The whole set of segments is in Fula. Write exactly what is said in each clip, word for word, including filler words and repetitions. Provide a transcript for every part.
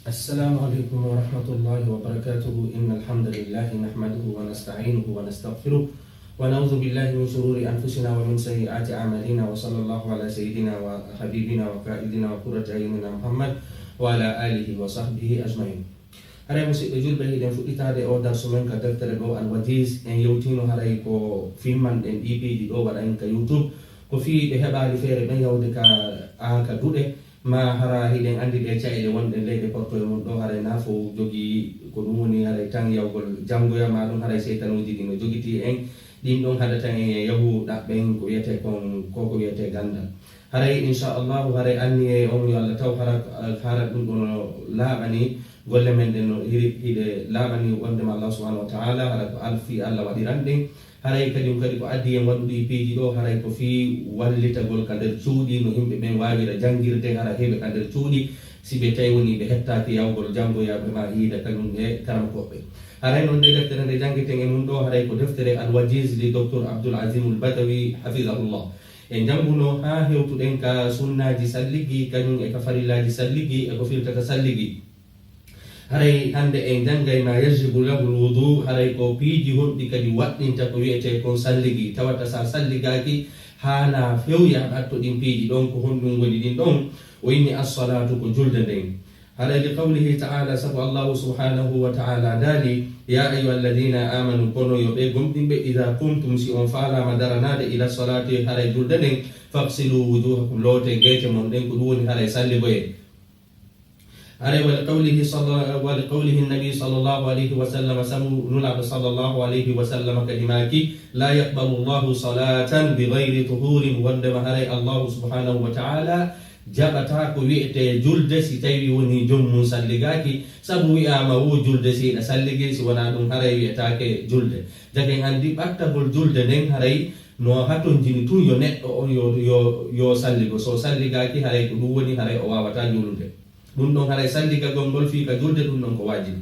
السلام عليكم ورحمة الله وبركاته. إن الحمد لله نحمده ونستعينه ونستغفره، ونعوذ بالله من شرور أنفسنا ومن سيئات أعمالنا، وصلى الله على سيدنا وحبيبنا وقائدنا وقرة أعيننا محمد وعلى آله وصحبه أجمعين. Haray, musiɓɓe julɓe, hiɗen fuɗɗitaade o darsu men ka deftere ɗo, Al-Wajiz. En yewtiino haray ko fimmanɗen ɗii piiji ɗo waɗa en ka YouTube, ko fii ɓe heɓaali feere ɓen yahude ka, a, ka duɗe, ma hara hiɗen anndi ɗe caɗeele wonɗen leyɗe porto e mum ɗo, haray na fof jogii, ko ɗum woni haray tan yawgol janngoya, ma ɗum haray seytanuuji ɗi no jogitii en, ɗin ɗon haɗata en e yahu ɗaɓɓen ko wiyetee kon, ko ko wiyetee ganndal. Haray, inchallahu, haray anniye on yo Allah taw hara, hara ɗum ɗon no laaɓani golle men ɗen, no hiri, hiɗe laaɓani wonndema Allah subhanahu wa ta'ala, hara ko alfi Allah waɗiran ɗen. Haray kadi, kadi ko addi en waɗude ɗii piiji ɗo, haray ko fii wallitagol ka nder cuuɗi, no yimɓe ɓen waawira janngirde, hara heɓe ka nder cuuɗi, si ɓe tawi woni ɓe hettaaki yawgol janngoyaaɓe ma hiida kañum e karamokooɓe. Haray non nde deftere nde janngiten e mum ɗo, haray ko deftere Al-Wajiz li Docteur Abdul Azimul Badawi, hafidahullah. En jannguno haa hewtuɗen ka sunnaaji salligi, kañum e ka farillaaji salligi, e ko firtata salligi. Haray hannde en janngay ma yajibu lahul wudu, haray ko piiji honɗi kadi waɗɗinta ko wiyetee kon salligi, tawata sa salligaaki, haana fewya ɓatto ɗin piiji ɗon, ko honɗum woni ɗin ɗon? O inni as-salaatu, ko julde nden. Haray li qawlihi ta'ala, sabu Allahu subhanahu wa ta'ala daali, "Ya ayyuhalladhina amanu, kono yo ɓe gomɗinɓe, idha qumtum, si on faalaama daranaade, ila salati, haray julde nden, faghsilu wujuhakum, loote geece mon ɗen," ko ɗum woni haray salligoye. Haray wa li qawlihi salla-, wa li qawlihi nabi sallallahu alayhi wa sallam, sabu Nulaaɗo sallallahu alayhi wa sallam kadi maaki, "La yaqbalu Allahu salatan bi ghayri tuhurin," wondema haray Allahu subhanahu wa ta'ala jaɓataa ko wiyetee julde si tawii wonii joom mum salligaaki, sabu wi'aama wo julde si hiɗa salligi, si wonaa ɗum haray wiyetaake julde. Jaken anndi ɓattagol julde nden haray no hatonjini tun yo neɗɗo on yo, yo, yo salligo. So salligaaki haray ko ɗum woni haray o waawataa juulude. Ɗum ɗon haray salligagol ngol fii ka julde ɗum ɗon ko waajibi.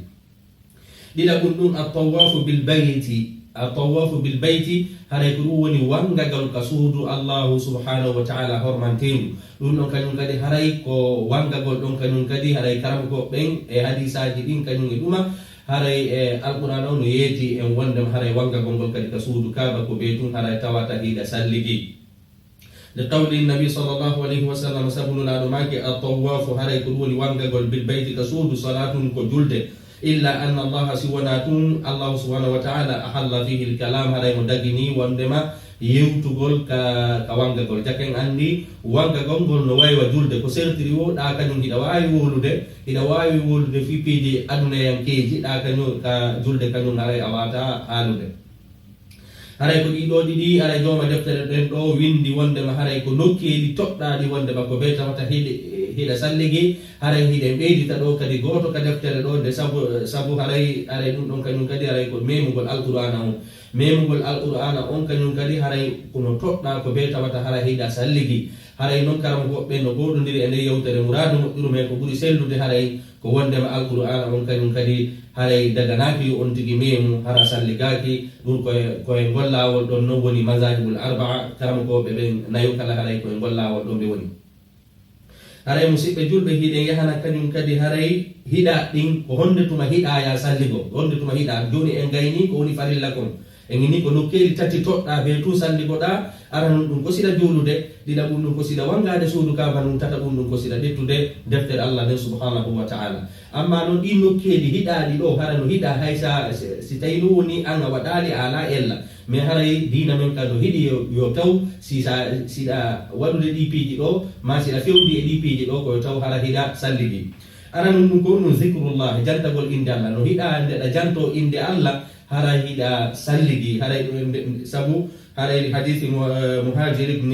Ɗiɗaɓum ɗum, at-tawaafu bil bayti. At-tawaafu bil bayti, haray ko ɗum woni wangagol ka suudu Allahu subhanahu wa ta'ala hormanteendu. Ɗum ɗon kañum kadi haray ko wangagol ɗon kañum kadi haray karamokooɓe ɓen e hadiisaaji ɗin kañum e ɗuma, haray e Alqur'aana on no yeeti en wondema haray wangagol ngol kadi ka suudu Kaaba ko bee tun haray tawata hiɗa salligi. Li qawli nabi sallallahu alayhi wa sallam, sabu Nulaaɗo maaki, at-tawaafu, haray ko ɗum woni wangagol, bil bayti, ka suudu, salaatun, ko julde. Illa anna Allaha, si wonaa tun Allahu subhanahu wa ta'ala, ahalla fihi al-kalaam, haray mo dagini wondema yewtugol ka, ka wangagol. Jaken anndi wangagol ngol no waywa julde, ko sertiri wo, ɗa kañum hiɗa waawi wowlude, hiɗa waawi wowlude fii piiji adunayankeeji, ɗa kañum ka julde kañum haray a waawataa haalude. Haray ko ɗii ɗoo ɗiɗi, haray jooma deftere ɗen ɗoo winndi wondema haray ko nokkeeli toɗɗaaɗi wondema ko bee tawata hiɗe, hiɗa salligi, haray hiɗen ɓeydita ɗoo kadi gooto ka deftere ɗoo, nde sabu, sabu haray, haray ɗum ɗon kañum kadi haray ko memugol Alqur'aana on. Memugol Alqur'aana on kañum kadi haray kono toɗɗaa ko bee tawata haray hiɗa salligi. Haray non karamokooɓe ɓen no gooɗondiri e nder yewtere, muraadu moƴƴuru men ko ɓuri sellude haray ko wondema Alqur'aana on kañum kadi haray daganaaki yo on tigi memu, hara salligaaki, ɗum koye, koye ngol laawol ɗon non woni mazahibul arba'a, karamokooɓe ɓen nayo kala haray koye ngol laawol ɗon ɓe woni. Haray musiɓɓe julɓe, hiɗen yahana kañum kadi haray hiɗa ɗin, ko honde tuma hiɗa ya salligo, honde tuma hiɗa, jooni en gayni ko woni farilla kon. En ini ko nokkeeli tati toɗɗa bee tun salligoɗa, aranun ɗum ko siɗa juulude, ɗiɗaɓun ɗum ko siɗa wangaade suudu Kaaba ndun, tataɓun ɗum ko siɗa ƴettude deftere Allah nden subhanahu wa ta'ala. Amma non ɗin nokkeeli hiɗaaɗi ɗo, hara no hiɗa hay sa, si, si tawi no woni an a waɗaali a alaa ella. Mais haray diina men ka no hiɗi yo, yo taw si sa, siɗa waɗude ɗi piiji ɗo, ma siɗa fewndi e ɗi piiji ɗo, ko yo taw hara hiɗa salligi. Aranun ɗum ko ɗum zikrullah, jantagol innde Allah. No hiɗa ndeɗa janto innde Allah, hara hiɗa salligi, haray ɗum en nde-, sabu haray hadisi Mu-, eh, Muhajir ibn,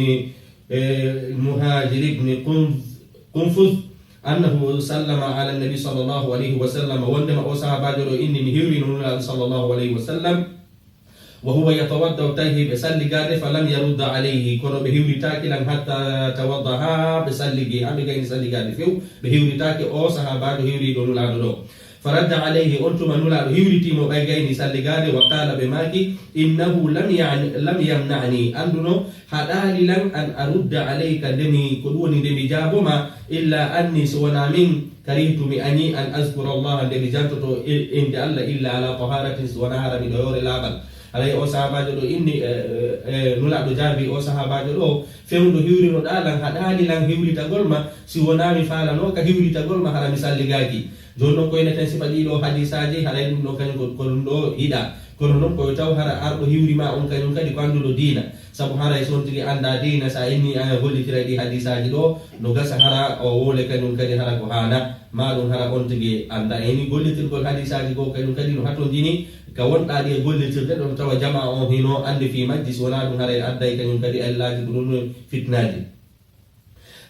eh, Muhajir ibn Qunz-, Qunfuz, annahu sallama ala nabi sallallahu alayhi wa sallam, wondema o sahabajo ɗo inni mi hiwrino Nulaaɗo sallallahu alayhi wa sallam, wa huwa yatawadda, tawi ɓe salligaade, falam yarudda alayhi, kono ɓe hiwritaaki lan hatta tawadda, haa ɓe salligi, haa ɓe gayni salligaade few, ɓe hiwritaaki o sahabajo hiwriɗo Nulaaɗo ɗo. Faradda alayhi, on tuma Nulaaɗo hiwritii mo ɓay gayni salligaade, wa qaala, ɓe maaki, innahu lam ya'ni, lam yamna'ni, annduno haɗaali lan an arudda alayka, nde mi, ko ɗum woni nde mi jaabo ma, illa anni, so wonaa min, karihtu, mi añi, an azkura Allaha, nde mi jantoto i-, innde Alla, illa ala taharatin, so wonaa hara miɗo yoore laaɓal. Haray o sahaabaajo ɗo inni, e, e, e, Nulaaɗo jaabi o sahaabaajo ɗo, fewndo hiwrinoɗaa lan, haɗaali lan hiwritagol ma, si wonaa mi faalanooka hiwritagol ma, hara mi salligaaki. Jooni non ko ineten sifa ɗii ɗoo hadiisaaji, haray ɗum ɗoo kañum ko, ko ɗum ɗoo hiɗaa. Kono non ko taw hara arɗo hiwri ma on kañum kadi ko annduɗo diina. Sabu haray so on tigi anndaa diina, so a inni a gollitiray ɗii hadiisaaji ɗoo, no gasa hara o wowle kañum kadi hara ko haana, maa ɗum hara on tigi anndaa. E ni gollitirgol hadiisaaji goo kañum kadi no hatonjini ka wonɗaa ɗi e gollitirde ɗon tawa jamaa on hino anndi fii majji, si wonaa ɗum haray adday kañum kadi ellaaji ko ɗum fitnaaji.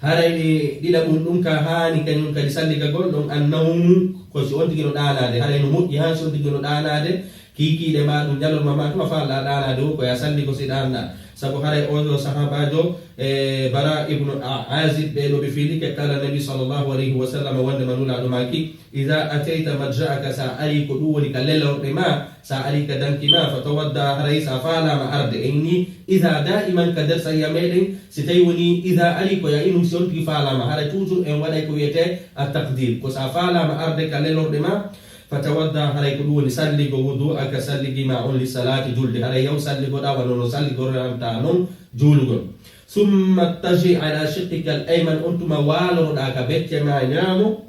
Haray ɗiɗaɓun ɗum ka haani kañum kadi salligagol ɗon annawmu, ko si on tigi no ɗaanaade. Haray no moƴƴi haa si on tigi no ɗaanaade, kiikiiɗe ma ɗum ñalorma ma tuma faalɗaa ɗaanaade o, ko ya salligo si ɗaanɗaa. Sabu haray o yo sahaabaajo, e, Bara ibnu A-, Azib, ɓee ɗoo ɓe fiilike, qaala Nabi sallallahu alayhi wa sallam, wonde ma Nulaaɗo maaki, idaa atayta madja'aka, sa ari ko ɗum woni ka lelorɗe ma, sa ari ka danki ma, fatawadda, haray sa faalaama arde. En ni, idaa daa'iman ka nder sahiya meɗen, si tawi woni idaa ari ko ya inum si on tigi faalaama, haray toujours en waɗay ko wiyetee at-taqdir. Ko sa faalaama arde ka lelorɗe ma, fatawadda, haray ko ɗum woni salligo wudu'aka salligi ma on li salaati julde. Haray yaw salligoɗaa wano no salligoranta non juulugol. Summa ittaji' ala shiqqika al-ayman, on tuma waaloroɗaa ka becce ma ñaamo,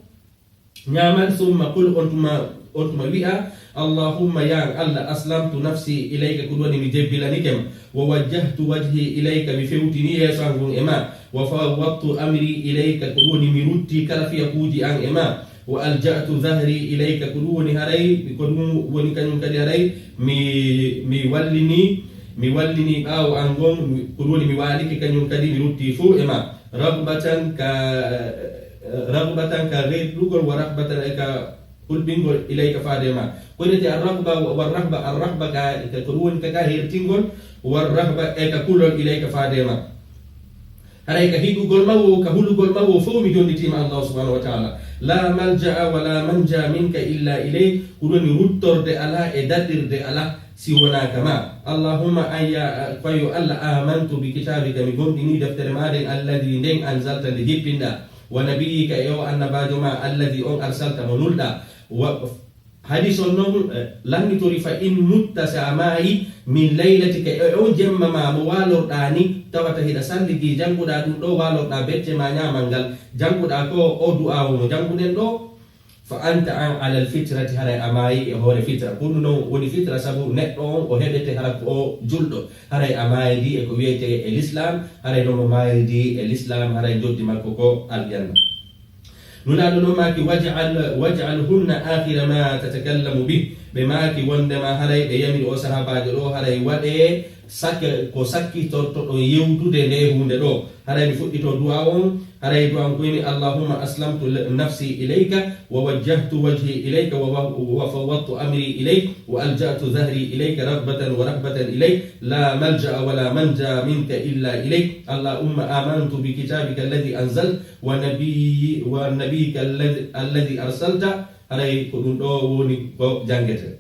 ñaamal, summa qul, on tuma, on tuma wi'a, Allahumma, ya an Alla, aslamtu nafsi ilayka, ko ɗum woni mi jebbilanike ma, wa wajjahtu wajhi ilayka, mi fewtini yeeso an ngun e ma, wa fawwadtu amri ilayka, ko ɗum woni mi rutti kala fiyakuuji an e ma, wa alja'tu zahri ilayka, ko ɗum woni haray, ko ɗum woni kañum kadi haray, mi, mi wallini, mi wallini ɓaawo an ngon, mi, ko ɗum woni mi waalike kañum kadi mi rutti fow e ma. Ragbatan ka, ragbatan ka reeɗugol, wa rahbatan e ka hulɓingol ilayka faade ma. Ko wiyetee ar-ragba wa rahba, ar-ragba ka, ka ko ɗum woni ka, ka hertingol, wa rahba e ka kulol ilayka faade ma. Haray ka hiɗugol ma wo, ka hulugol ma wo, fow mi jonnitii ma Allah subhanahu wa ta'ala. La malja'a wa la manja minka illa ilayk, ko ɗum woni ruttorde alaa e daɗirde alaa. Si wonaa ka ma. Allahumma, an ya, ko yo Allah, amantu bi kitabika, mi gomɗinii deftere maa nden, alladhi, nden anzalta, nde jippinɗaa, wa nabiyyika, e o annabaajo maa, alladhi, on arsalta, mo nulɗaa. Wa, hadis on non, eh, lannitori, fa in mutta, si a maayi, min laylatika, e on jemma maa mo waalorɗaa ni, tawata hiɗa salligi, jannguɗaa ɗum ɗoo, waalorɗaa becce maa ñaamal ngal, jannguɗaa ko o du'aawo mo jannguɗen ɗoo, fa anta an alal fitrati, haray a maayi e hoore fitra. Ko ɗum non woni fitra, sabu neɗɗo on o heɓete hara ko o julɗo. Haray a maayidi e ko wiyetee e l'islam, haray non mo maayidi e l'islam, haray njoddi makko ko aljanna. Nulaaɗo non maaki, waj'al, waj'alhunna akhira ma tatakallamu bih. Ɓe maaki wondema haray ɓe yamiri o sahaabaajo ɗoo, haray waɗee sak-, ko sakkitortoɗon yewtude ndee huunde ɗoo. Haray mi fuɗɗitoo du'aa on, haray du'aa on ko woni, Allahumma aslamtu l-, nafsi ilayka, wa wajjahtu wajhi ilayka, wa, wa, wa fawwadtu amri ilayk, wa alja'tu zahri ilayka raghbatan wa rahbatan ilayk, la malja'a wa la manja minka illa ilayk. Allahumma amantu bi kitabika alladhi anzalt, wa nabiyyi-, wa nabiyyika alladhi, alladhi arsalta. Haray ko ɗum ɗoo woni ko janngetee.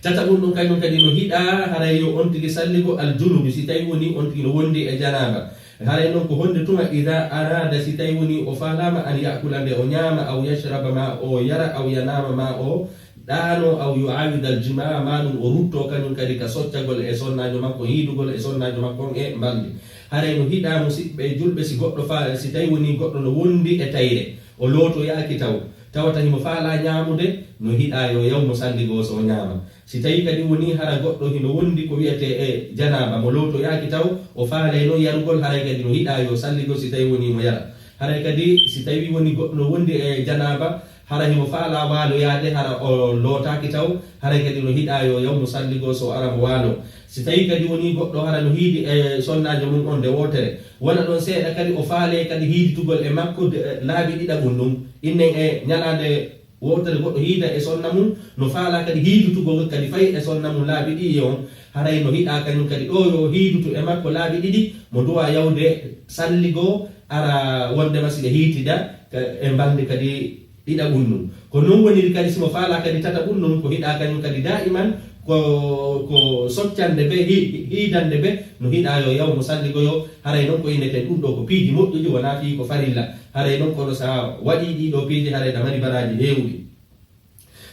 Tataɓun ɗum kañum kadi no hiɗaa, haray yo on tigi salligo aljunubi, si tawi woni on tigi no wondi e janaaba. Haray non ko honde tuma, ida arada, si tawi woni o faalaama, an yakula, nde o ñaama, aw yashraba, ma o yara, aw yanaama, ma o ɗaano, aw yuawida aljima, ma ɗum o rutto kañum kadi ka soccagol e sonnaajo makko, hiidugol e sonnaajo makko on e mbalndi. Haray no hiɗaa, musiɓɓe julɓe, si goɗɗo fa-, si tawi woni goɗɗo no wondi e tayre, o lootoyaaki taw, tawata himo faalaa ñaamude, no hiɗaa yo yaw mo salligoo so o ñaama. Si tawii kadi wonii hara goɗɗo hino wondi ko wi'etee e janaaba, mo lootoyaaki taw, o faalay non yarugol, haray kadi no hiɗaa yo salligoo si tawii wonii mo yara. Haray kadi si tawii wonii goɗɗo no wondi e janaaba, hara himo faalaa waaloyaade, hara o lootaaki taw, haray kadi no hiɗaa yo yaw mo salligoo so o ara mo waaloo. Si tawii kadi wonii goɗɗo hara no hiidi e sonnaajo mum on nde wootere, wona ɗon seeɗa kadi o faalee kadi hiiditugol e makko de, laabi ɗiɗaɓun ɗun, innen e ñalaande wootere goɗɗo hiida e sonna mum, no faalaa kadi hiidutugol kadi fay e sonna mum laabi ɗiɗi on, haray no hiɗaa kañum kadi ɗoo yo hiidutu e makko laabi ɗiɗi, mo duwaa yawde salligoo, ara wondema si ɓe hiitida, ka, e mbalndi kadi Hiɗa ɓunnun. Ko non woniri kadi, si mo faalaa kadi tata ɓunnun, ko hiɗa kañum kadi daa'iman, ko, ko soccande ɓe, hi-, hiidande ɓe, no hiɗa yo yaw mo salligoyo, haray non ko inneten ɗum ɗo ko piiji moƴƴuɗi, wonaa fii ko farilla. Haray non kono sa waɗii ɗii ɗoo piiji, haray ɗa mari baraaji heewuɗi.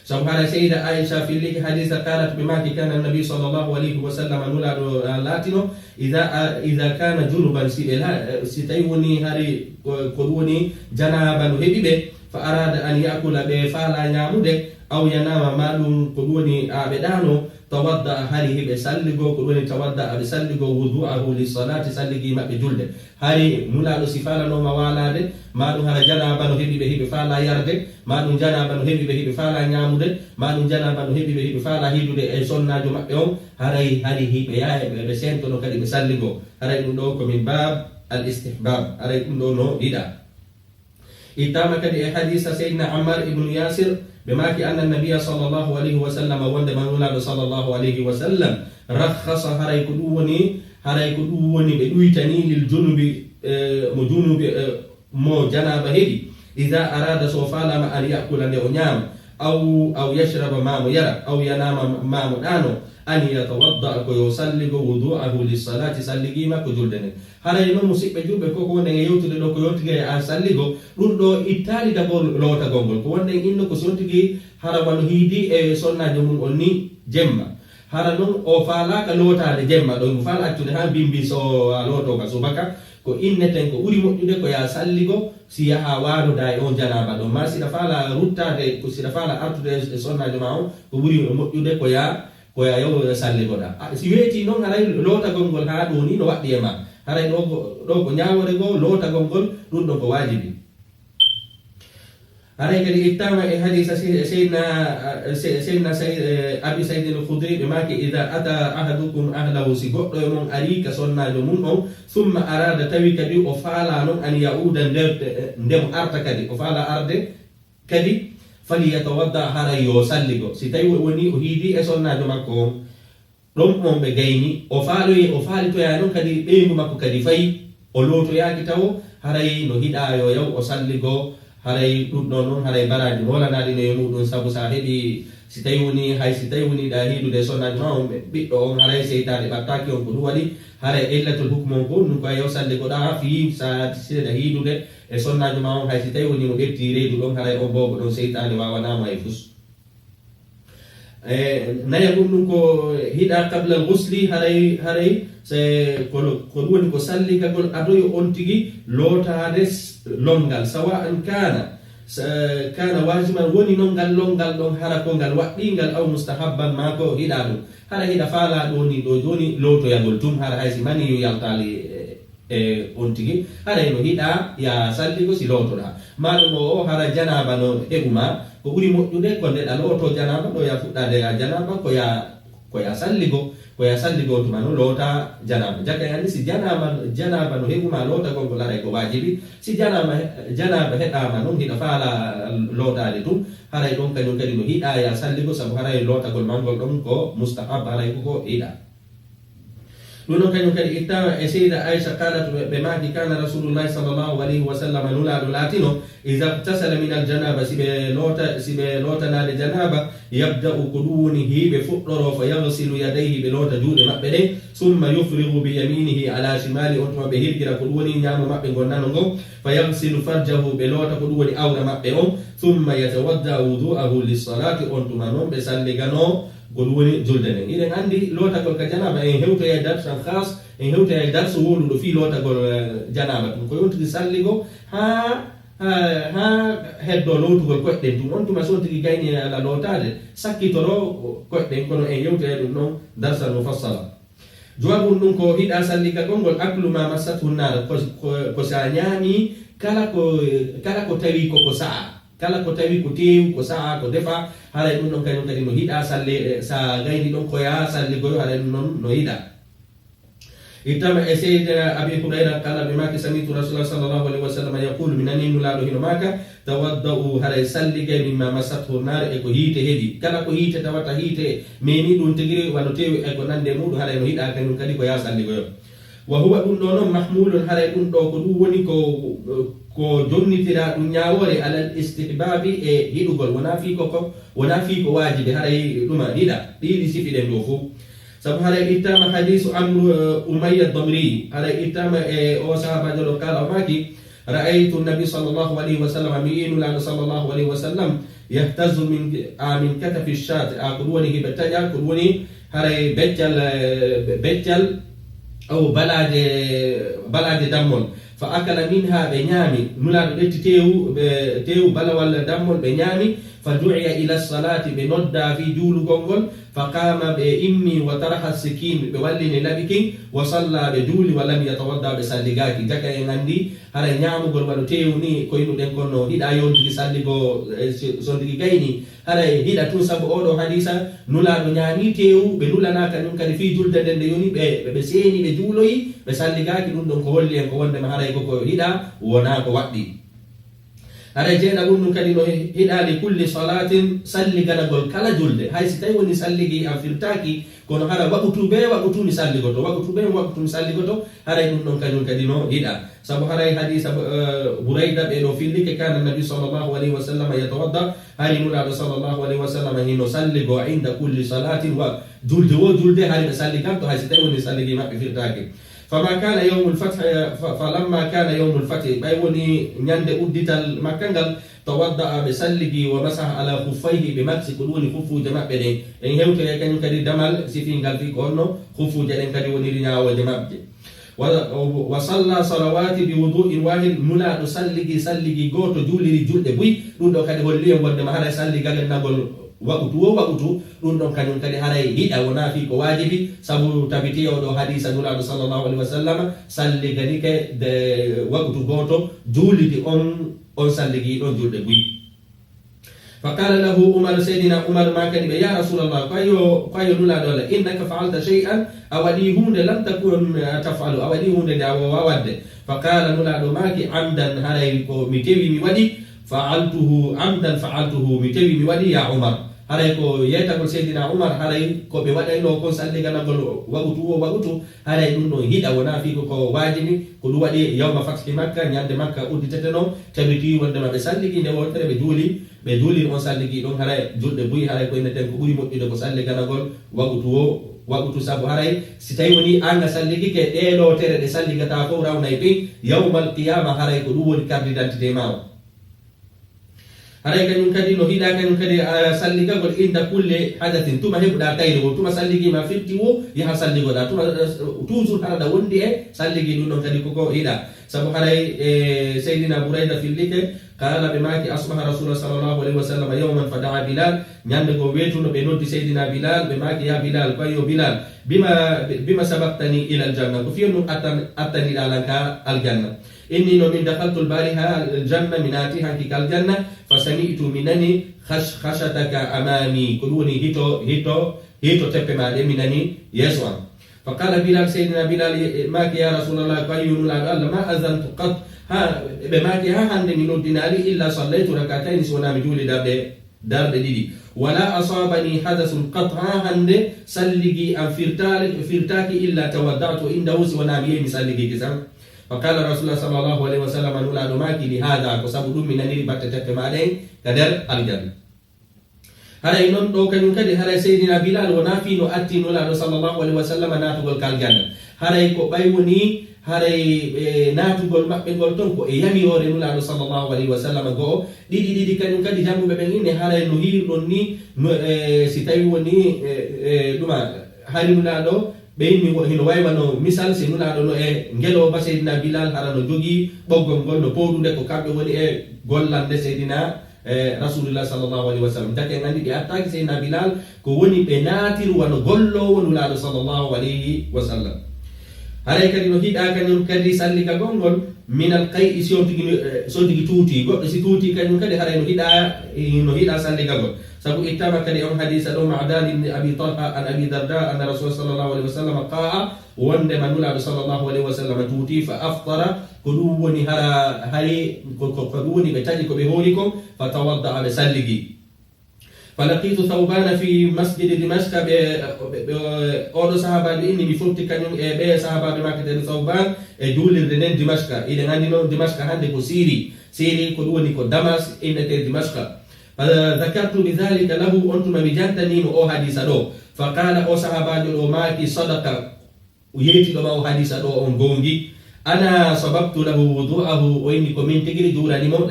Sabu haray Seyda Aisha filliki hadiisa, qaalat, ɓe maaki, kaana nabi sallallahu alayhi wa sallam, Nulaaɗo, ah, laatino, iza, ah, iza kaana junuban, si ɓe la-, eh, si tawi woni hari ko, ko ɗum woni janaaba no heɓi ɓe, fa araada an yaakula, ɓe faala ñaamude, aw yanaama, maa ɗum ko ɗum woni a ɓe ɗaano, tawadda, hari hiɓe salligo, ko ɗum woni tawadda, aɓe salligo, wudu'ahu lissalaati, salligi maɓɓe julde. Hari Nulaaɗo si faalanooma waalaade, maa ɗum hara janaaba no heɓi ɓe hiɓe faala yarde, maa ɗum janaaba no heɓi ɓe hiɓe faala ñaamude, maa ɗum janaaba no heɓi ɓe hiɓe faala hiidude e sonnaajo maɓɓe on, haray hari hiɓe yaha ɓe, ɓe sentono kadi ɓe salligo. Haray ɗum ɗo ko min baab al istihbaab, haray ɗum ɗo no yiɗa. Ittaama kadi e hadiisa Seydina Ammar ibnu Yaasir, ɓe maaki, anna nabiya sallallahu alayhi wa sallam, wonde ma Nulaaɗo sallallahu alayhi wa sallam, rakhasa, haray ko ɗum woni, haray ko ɗum woni ɓe ɗuytani lil junubi, eh, mo junubi, eh, mo janaaba heɓi, iza araada, so faalaama, an yaakula, nde o ñaama, aw, aw yashraba, maa mo yara, aw yanaama, maa mo ɗaano, an yatawadda, ko yo salligo, wudu'ahu lissalaati, salligi makko julde nden. Haray non, musiɓɓe julɓe, ko ko wonɗen e yewtude ɗo, ko yonti e a salligo, ɗum ɗo ittaali d'abord lootagol ngol. Ko wonɗen inno ko si on tigi hara wano hiidi e sonnaajo mum on ni jemma. Hara non o faalaaka lootaade jemma ɗo, mo faala accude haa mbimbi so a lootoo ka subaka, ko inneten ko ɓuri moƴƴude ko ya salligo si yaha waaruda e on janaaba ɗon. Ma siɗa faala ruttaade, ko siɗa faala artude e sonnaajo ma on, ko ɓuri moƴƴude ko ya ko ya yaw salligoɗa. A, si weetii non, haray lootagol ngol haa ɗoo ni no waɗɗi e ma. Haray ɗoo ko, ɗoo ko ñaawoore goo, lootagol ngol, ɗum ɗon ko waajibi. Haray kadi ittaama e hadiisa se-, Seydina, a, se-, Seydina Say-, e, Abi Saydin al-Khudri, ɓe maaki, "Idaa ataa ahadukum ahlahu", si goɗɗo e mon arii ka sonnaajo mum on, "summa araada", tawi kadi o faalaa non, "an ya'uuda", nde, nde mo arta kadi, o faalaa arde, kadi, "falyatawadda", haray yo salligo. Si tawi o woni o hiidi e sonnaajo makko on, ɗon on ɓe gayni, o faaloyi, o faalitoyaa non kadi ɓeyngu makko kadi fayi, o lootoyaaki tawo, haray no hiɗaa yo yaw o salligo, haray ɗum ɗon non, haray baraaji moolanaaɗi no e muɗum, sabu sa heɓi, si tawi woni, hay si tawi woni ɗa hiidude e sonnaajo ma on, ɓe-, ɓiɗɗo on, haray seytaane ɓattaaki on, ko ɗum waɗi, haray illatul hukmu on ko ɗum ko a yaw salligoɗa, fii sa seeɗa hiidude e sonnaajo ma on, hay si tawi woni mo ɓetti reedu ɗon, haray on boobo ɗon seytaane waawanaa mo hay fus. E, nayaɓum ɗum ko hiɗa qabla al-ghusli, haray, haray, se, ko, ko ɗum woni ko salligagol adoyo on tigi lootaade s-, lonngal, sawa'an kana, sa-, kana wajiban, woni non ngal lonngal ɗon hara ko ngal waɗɗingal, aw mustahabban, maa ko hiɗa ɗum. Hara hiɗa faala ɗo ni, ɗo jooni lootoyagol tun, hara hay si maniyu yaltaali, e, e on tigi, haray no hiɗa ya salligo si lootoɗa. Maa ɗum o, o hara janaaba no heɓu ma, ko ɓuri moƴƴude ko nde ɗa looto janaaba ɗo ya fuɗɗade ya janaaba, ko ya, ko ya salligo, ko ya salligo tuma no loota janaaba. Jaka yani si janaaba, janaaba no heɓu ma, lootagol ngol haray ko waajibi. Si janaaba, janaaba heɗaama non hiɗa faala lootaade tun, haray ɗon kañum kadi no hiɗa ya salligo, sabu haray lootagol ma ngol ɗon ko mustahab, haray ko ko hiɗa. Ɗum ɗon kañum kadi ittaama e Seyda Aisha, qaalat, ɓe, ɓe maaki, "Kana Rasulullahi sallallahu alayhi wa sallam", Nulaaɗo laatino, "Iza ightasala min al-janaba", si ɓe loota, si ɓe lootanaade janaaba, "yabda'u", ko ɗum woni hiɓe fuɗɗoro, "fa yaghsilu yadayhi", ɓe loota juuɗe maɓɓe ɗen, "thumma yufrighu bi yaminihi ala shimali", on tuma ɓe hirgira ko ɗum woni ñaamo maɓɓe ngon nano ngon, "fa yaghsilu farjahu", ɓe loota ko ɗum woni awra maɓɓe on, "thumma yatawadda wudu'ahu lis-salati", on tuma non ɓe salligano ko ɗum woni julde nden. Iɗen anndi lootagol ka janaaba, en hewtoya e darsu an khas, en hewtoya e darsu wowluɗo fii lootagol, eh, janaaba tun. Ko yontiri salligo haa, haa, haa heddo lootugol koyɗe ɗen tun. On tuma si on tigi gayni e ala lootaade, sakkitoro koyɗe ɗen, kono en yewtoya ɗum ɗon darsan mufassala. Jawaabu ɗum ko hiɗa salligagol ngol, aklu ma massathu nnar, ko, ko, ko sa ñaami kala ko, kala ko tawi ko ko sa'a. Kala ko tawi ko teewu, ko sa'a, ko defa, haray ɗum ɗon kañum kadi no hiɗa salle, eh, sa gayni ɗon ko ya salligoyo, haray ɗum ɗon no hiɗa. Ittaama e Seydina Abi Hurayra, qala, ɓe maaki, sami'tu Rasulullah sallallahu alayhi wa sallam yaqulu, mi nani Nulaaɗo hino maaka, "Tawadda'u", haray salligay, "mimma massathu nnar", e ko hiite heɓi. Kala ko hiite tawata hiite memi ɗum tigiri, wano teewu e ko nandi e muɗum, haray no hiɗa kañum kadi ko ya salligoyo. Wa huwa, ɗum ɗo noon, mahmulun, haray ɗum ɗo ko ɗum woni ko, ko jonnitira ɗum ñaawoore, alal istihbaabi, e yiɗugol, wonaa fii ko, ko, wonaa fii ko waajibi, haray ɗuma hiɗa, ɗii ɗi sifi ɗen ɗo fof. Sabu haray ittaama hadiisu Amru, eh, Umayya Damri, haray ittaama e o sahaabaajo ɗo, qaala, o maaki, ra'aytu Nabi sallallahu alayhi wa sallam, mi yi'i Nulaaɗo sallallahu alayhi wa sallam, yahtazu min, a, min katafi shaat, a, ko ɗum woni hiɓe taƴa, ko ɗum woni haray beccal, eh, beccal, aw balaaje, balaaje dammol. Fa akala minha, ɓe ñaami. Nulaaɗo ƴetti teewu, ɓe, teewu balawal dammol, ɓe ñaami. Fa du'iya ila salaati, ɓe nodda fii juulugol ngol. Fa qaama, ɓe immi, wa taraha sikin, ɓe wallini laɓi kin, wa salla, ɓe juuli, wa lam yatawadda, ɓe salligaaki. Jaka en anndi, haray ñaamugol wano teewu ni, ko innuɗen kon no, hiɗa yontigi salligo, eh, so, sondigi gayni, haray hiɗa tun, sabu oo ɗoo hadiisa, Nulaaɗo ñaami teewu, ɓe nulanaaka ɗum kadi fii julde nden nde yoni, ɓe, ɓe, ɓe seeni, ɓe juuloyi, ɓe salligaaki, ɗum ɗon ko holli en ko wondema haray ko, ko hiɗa, wonaa ko waɗɗii. Haray jeeɗaɓun ɗum kadi no he-, hiɗa li kulli salaatin, salliganagol kala julde. Hay si tawi woni salligi an firtaaki, kono hara waqutu bee waqutu mi salligoto, waqutu bee waqutu mi salligoto, haray ɗum ɗon kañum kadi no hiɗa. Sabu haray hadiisa, eh, Burayda ɓe ɗo fillike, kaana Nabi sallallahu alayhi wa sallam yatawadda, hari Nulaaɗo sallallahu alayhi wa sallam hino salligo inda kulli salaatin, wa julde wo julde hari ɓe salliganto, hay si tawi woni salligi maɓɓe firtaaki. Fama kana yawmul fath, fa, falamma kana yawmul fath, ɓay woni ñande uddital Makka ngal, tawadda'a, ɓe salligi, wa masaha ala khuffayhi, ɓe maksi ko ɗum woni khuffuuje maɓɓe ɗen. En hewtoyay kañum kadi damal sifingal fii ko honno khuffuuje ɗen kadi woniri ñaawooje maɓɓe. Wa, wa salla salawati bi wudu'in wahid, Nulaaɗo salligi, salligi gooto, juuliri julɗe buy. Ɗum ɗo kadi holli en wondema haray salligal en nagol waqutu wo waqutu, ɗum ɗon kañum kadi haray hiɗa, wonaa fii ko waajibi, sabu tabiti oo ɗoo hadiisa Nulaaɗo sallallahu alayhi wa sallam, salliganike de waqutu gooto, juulidi on, on salligii ɗon julɗe buy. Fa qaala lahu Umar, Seydina Umar maakani ɓe, "Ya Rasulallah, ko ayo, ko ayo Nulaaɗo Allah, innaka fa'alta shay'an, a waɗii huunde, lam takun, eh, taf'alu, a waɗii huunde nde a woowaa waɗde." Fa qaala, Nulaaɗo maaki, "Amdan, haray ko mi tewi mi waɗi, fa'altuhu, amdan fa'altuhu, mi tewi mi waɗi, ya Umar." Haray ko yeetagol Seydina Umar, haray ko ɓe waɗaynoo kon salliganagol waqutu wo waqutu, haray ɗum ɗon hiɗa, wonaa fii ko, ko waajibi, ko ɗum waɗi yawma fathi Makka, ñande Makka udditete non, tabiti wondema ɓe salligi nde wootere, ɓe juuli, ɓe juuliri on salligi ɗon, haray julɗe buy, haray ko inneten ko ɓuri moƴƴude ko salliganagol waqutu wo waqutu, sabu haray si tawi woni an a salligike ɗee ɗoo tere ɗe salligataa fof rawnay ɓen, yawmal qiyaama haray ko ɗum woni carte d'identité maa o. Haray kañum kadi no hiɗa kañum kadi, a, salligagol inda kulle hadathin, tuma heɓuɗa kayre wo, tuma salligiima firti wo, yaha salligoɗa, tuma, eh, toujours hara ɗa wondi e salligi ɗum ɗon kadi koko hiɗa. Sabu haray, eh, Seydina Burayda fillike, qaala ɓe maaki, asbaha Rasulullah sallallahu alayhi wa sallam yawman fa da'a Bilal, ñande ko weetuno ɓe noddi Seydina Bilal, ɓe maaki, ya Bilal, ko yo Bilal, bima, bima sabaqtani ila aljanna, ko fiyonno attan-, attaniɗa lan ka aljanna. Inni no min dakhaltu al-bariha al-janna, mi naati hanki kal janna, fa sami'tu, mi nani khash-, khashataka amami, ko ɗum woni hito, hito, hito teppe ma ɗe mi nani yeeso am. Fa qala Bilal, Seydina Bilal, e, e, maaki, ya Rasulallah, ko ayi yo Nulaaɗo Allah, ma azantu qat, ha, ɓe maaki, ha hande mi noddinaali, illa sallaytu rak'atayni, si wonaa mi juuli darɗe darɗe ɗiɗi. Wala asabani hadasun qat, ha hande salligi am firtaali, firtaaki illa tawadda'tu indahu, si wonaa mi yehi mi salligike tan. Fa qala Rasulullah sallallahu alayhi wa sallam, Nulaaɗo maaki, li hada, ko sabu ɗum mi naniri batte teppe ma ɗen ka nder aljanna. Haray non ɗo kañum kadi, haray Seydina Bilal wonaa fii no atti Nulaaɗo sallallahu alayhi wa sallam naatugol ka aljanna. Haray ko ɓay woni, haray, e, naatugol maɓɓe ngol ton ko e yamiroore Nulaaɗo sallallahu alayhi wa sallam go'o, ɗiɗi, ɗiɗi, kañum kadi jannguɓe ɓen inne, haray no hiirɗon ni, no, e, si tawi woni, e, e, ɗuma, hari Nulaaɗo, ɓe inni wo-, hino way wano misal, si Nulaaɗo no e ngelooba, Seydina Bilal hara no jogii ɓoggol ngol, no pooɗude, ko kamɓe woni e gollande Seydina, e, Rasulullah sallallahu alayhi wa sallam. Jake en anndi ɓe attaaki Seydina Bilal, ko woni ɓe naatiri wano golloowo Nulaaɗo sallallahu alayhi wa sallam. Haray kadi no hiɗaa kañum kadi salligagol ngol, minal qay'i, si on tigi, eh, si on tigi tuuti. Goɗɗo si tuuti kañum kadi haray no hiɗaa, eh, no hiɗaa salligagol. Sabu ittaama kadi on hadiisa ɗo, Ma'dan ibn Abi Talha an Abi Darda anna Rasul sallallahu alayhi wa sallam qa'a, wondema Nulaaɗo sallallahu alayhi wa sallam tuuti, fa aftara, ko ɗum woni hara, hari, ko, ko, ko ɗum woni ɓe taƴi ko ɓe hoori kon, fa tawadda'a, ɓe salligi. فلقيت ثوبان في مسجد دمشق. Ɓe, ɓe, ɓe, oɗo sahaabaajo inni mi fotti kañum e ɓe sahaabaaɓe makko ɓen Thawban e juulirde nden Dimashqa. Hiɗen anndi noon Dimashqa hannde ko Syrie. Syrie ko ɗum woni ko Damas innetee Dimashqa. فذكرت بذلك له, on tuma mi jantanii mo o hadiisa ɗo. فقال, o sahaabaajo ɗo maaki, صدق, o yeetiiɗo ma o hadiisa ɗo on goongi. أنا سببت له وضوءه, o inni ko min tigi juurani mo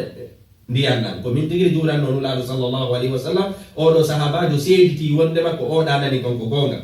ndiyan ɗan. Ko min tigi juuranno Nulaaɗo sallallahu alayhi wa sallam. Oɗo sahaabaajo seeditii wonndema ko o ɗaanani kon ko goonga.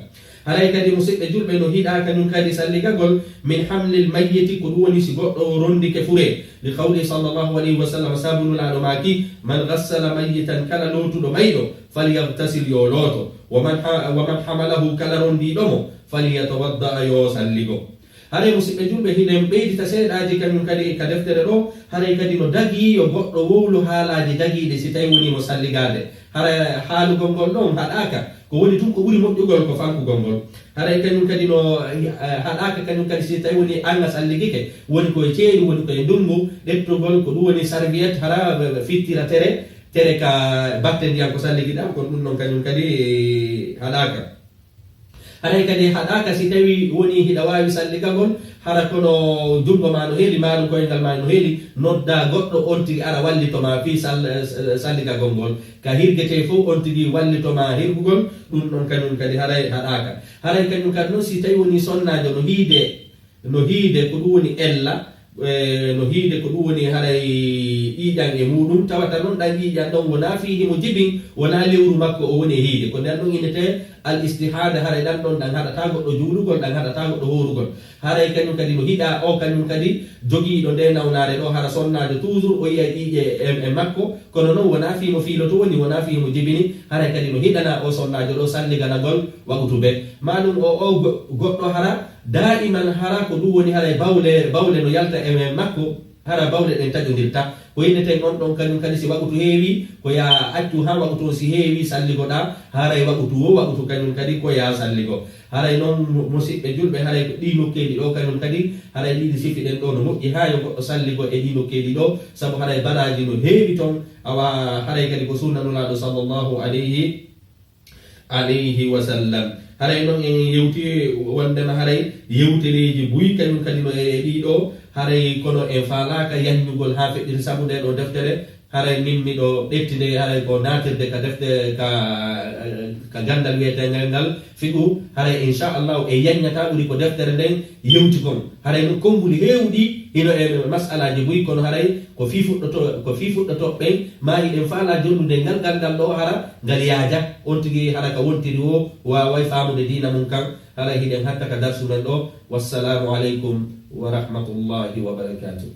Haray kadi, musiɓɓe julɓe, no hiɗaa kañum kadi salligagol من حمل الميت, ko ɗum woni si goɗɗo rondike fure. لقوله صلى الله عليه وسلم, sabu Nulaaɗo maaki, من غسل ميتا, kala lootuɗo mayɗo, فليغتسل, yo looto. ومن ح-, ومن حمله, kala rondiiɗo mo, فليتوضأ, yo salligo. Haray, musiɓɓe julɓe, hiɗen ɓeydita seeɗaaji kañum kadi ka deftere ɗo. Haray kadi no dagii yo goɗɗo wowlu haalaaji dagiiɗi si tawi wonii mo salligaade. Haray haalugol ngol ɗon haɗaaka. Ko woni tun ko ɓuri moƴƴugol ko fankugol ngol. Haray kañum kadi no, eh, haɗaaka kañum kadi si tawi wonii an a salligike. Woni ko e ceeɗu, woni ko e ndunngu, ɗettugol ko ɗum woni serviette, hara, eh, fittira tere, tere ka batte ndiyan ko salligiɗaa, kono ɗum ɗon kañum kadi haɗaaka. Haray kadi haɗaaka si tawi wonii hiɗa waawi salligagol, hara kono junngo ma no heli, maaru koyngal ma no heli, noddaa goɗɗo on tigi ara wallito ma fii sal-, eh, salligagol ngol. Ka hirgetee fow on tigi wallito ma hirgugol, ɗum ɗon kañum kadi haray haɗaaka. Haray kañum kadi non si tawi wonii sonnaajo no hiide, no hiide ko ɗum woni ella, eh, no hiide ko ɗum woni haray ƴiiƴan e muuɗum, tawata non ɗan ƴiiƴan ɗon wonaa fii himo jibin, wonaa lewru makko o woni e hiide. Ko nden ɗon innetee al istihada, haray ɗan ɗon ɗan haɗataa goɗɗo juulugol, ɗan haɗataa goɗɗo hoorugol. Haray kañum kadi no hiɗaa o kañum kadi jogiiɗo nde nawnaare ɗo, hara sonnaajo toujours o yi'a ƴiiƴe e, e makko, kono non wonaa fii mo fiiloto woni, wonaa fii mo jibini, haray kadi no hiɗanaa o sonnaajo ɗo salliganagol waqutu be. Maa ɗum o, o go-, goɗɗo hara daa'iman hara ko ɗum woni haray bawle, bawle no yalta e makko, hara bawle ɗen taƴondirta. Ko inneten on ɗon kañum kadi si waqutu heewi, ko yaa accu haa waqutu on si heewi salligoɗaa, haray waqutu wo waqutu kañum kadi ko yaa salligo. Haray non mu-, musiɓɓe julɓe, haray ko ɗii nokkeeli ɗo kañum kadi, haray ɗiɗi sifi ɗen ɗo no moƴƴi haa yo goɗɗo salligo e ɗii nokkeeli ɗo, sabu haray baraaji no heewi ton, awa haray kadi ko sunna Nulaaɗo sallallahu alayhi, alayhi wa sallam. Haray non en yewti wondema haray yewtereeji buy kañum kadi no e ɗii ɗo, haray kono en faalaaka yanñugol haa feƴƴiti sabu nde ɗo deftere, haray min miɗo ƴetti nde, haray ko naatirde ka defte, ka, ka ganndal wiyeteegal ngal fiqhu, haray inchallahu en yanñataa ɓuri ko deftere nden yewti kon. Haray no konnguli heewuɗi hino e masalaaji buy, kono haray ko fii fuɗɗoto-, ko fii fuɗɗotooɓe ɓen, maa hiɗen faalaa jonndude ngal ganndal ɗo hara ngal yaaja, on tigi hara ka wontiri o waaway faamude diina mum kan, haray hiɗen hatta ka darsu men ɗo. Wassalaamu aleykum wa rahmatullahi wa barakatuh.